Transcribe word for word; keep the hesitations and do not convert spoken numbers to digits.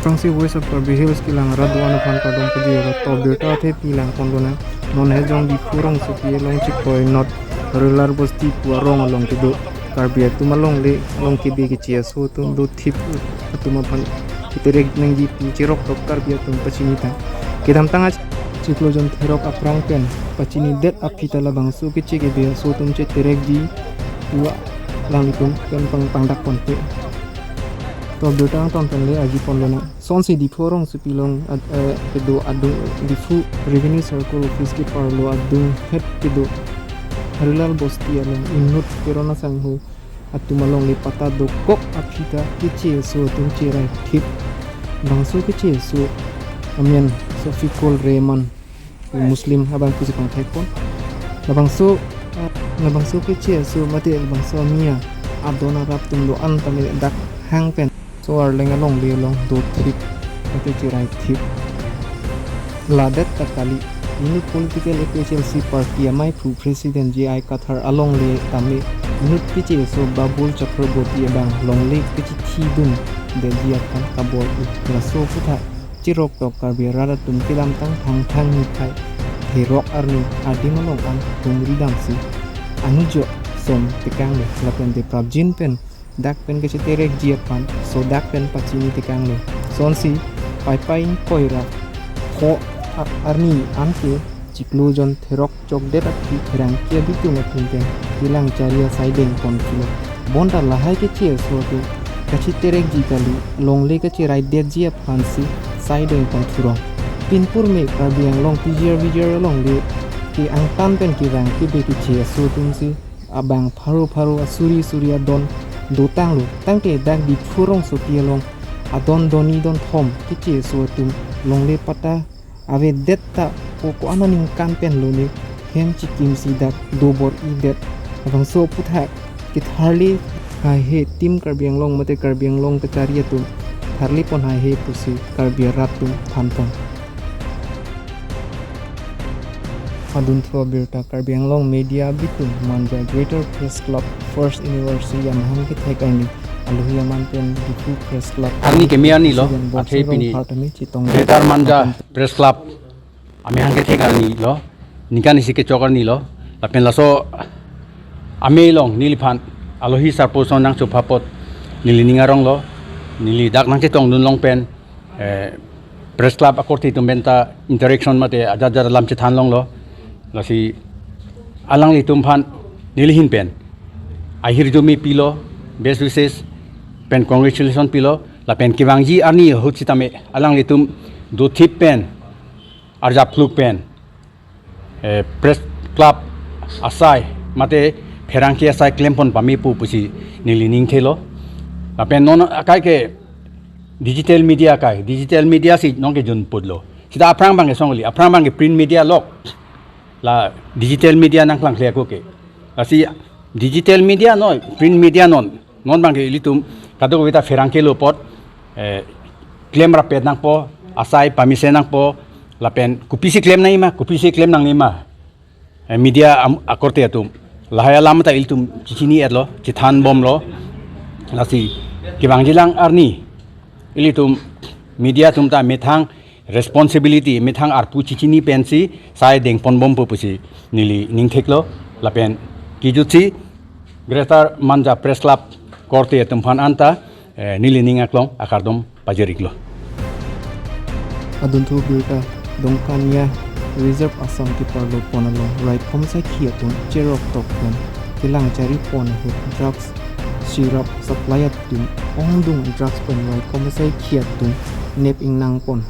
Aphrangsi Voice of Karbi Hills kelang rat do-an aphan kardom pajir, laso birta athe pilang ponlonang. Non he jong Diphu rongsopi along Chikoi North Rural Bosti pu arong along kedo Karbi atum alongle along kebe keche aso atum dothip atum aphan keterek nangji pu cherok tok Karbi atum pachinitang. Kedamtang achiklo jon therok aphrang pen pachinidet aphi ta labangso keche kebe aso atum cheterekji pu alanglitum pen pang pangdak ponpe. To birta angton pen le arju ponlonang. Sonsi Diphu rongsopi along ad-, eh, kedo adung, Diphu Revenue Circle Office keparlo adung het kedo Harilal Bosti along inut Kerona Sangho atum alongle patta dokok aphi ta keche aso atum cherai thip. Bangso keche aso amen Sofikul Rehman, Muslim abang pusi pangthek pon. Labangso, labangso keche aso mate labangso amia adon arap atum do-an tame dak hang pen so Arleng alongle along dothip mate cherai thip. Ladet ta kali, inut political A P H L C party amei phu President J I Kathar alongle tame inut keche aso Babul Chakraborty abang longle kechithidun detji aphan kabor-i. Laso aputhak cherok tok Karbi arat atum kedamtang Thangthang niphai therok arni adim along an humri damsi anujo som tekanglo, lapen te prapjin pen dak pen kecheterekji aphan so dak pen pachini tekanglo. Sonsi Paipai ingkoi ra pho a-, arni anke chiklo jon therok chokdet aphi pherangke abitung atum pen kelang chari asai deng ponthulo. Bonta lahai keche aso atum kachiterekji kali, longle kacheraidetji aphansi sai deng ponthu rong. Pinpur me Karbi Anglong P G R V G R alongle ke angtan pen kevang kebe keche aso atumsi abang pharo pharo asuri suri adon dotanglo. Tangte dak Diphu rongsopi along adon doni don thom keche aso atum longle patta avedet ta ko ko-an aningkan pen lone hem chikimsi dak dobor-idet. Labangso aputhak ketharli haihe Team Karbi Anglong mate Karbi Anglong kachari atum tharli pon haihe pusi Karbi arat atum than pon. Adunthu abirta Karbi Anglong media abitung Manja Greater Press Club First Anniversary amahang kethek arni alohi aman pen Diphu Press Club arni keme arni lo, President athe Borsing pini Rongphar tame chetong Greater Manja Press Club amahang kethek arni lo, ningkan isi kechok arni lo, lapen laso amei along neliphan alohi sarpo son nangchopha apot neli ning arong lo, neli dak nangchetongdun long pen, eh, Press Club akorte atum pen ta interaction mate ajat ajat alam chethan longlo. Lasi alanglitum aphan neli ahin pen ahirjume pilo, best wishes pen congratulation pilo, lapen kevangji arni ahut sitame alanglitum dothip pen arjap phluk pen, eh, Press Club asai mate pherangke asai klem pon pamepo pusi neli ning thelo. Lapen non akai ke digital media akai, digital media si nonke jun putlo. Sita aphrang abangke songli, aphrang abangke print media lok. La digital media nangklang kle ako ke. Lasi digital media non, print media non, non abangke ilitum kadokave ta pherangke lo apot, eh, klem rapet nangpo, asai pamesen nangpo, lapen kopisi klem nangjima, kopisi klem nangjima. Eh, media am-, akorte atum. Lahai alam ta ilitum chichini-etlo, chithan bomlo. Lasi kevangjilang arni ilitum media atum ta methang responsibility, methang arpu chichini pensi sai deng pon bompo pusi neli ning theklo, lapen kejutsi Greater Manja Press Club korte atum aphan anta, eh, neli ning aklong akardom pajir-iklo. Adunthu birta Dongkania Reserve Assam keparlo pon along raikom asai khi atum cherok tok pen kelang chari pon ahut drugs syrup supply atum ongdung drugs pen raikom asai khi atum nep ingnang pon.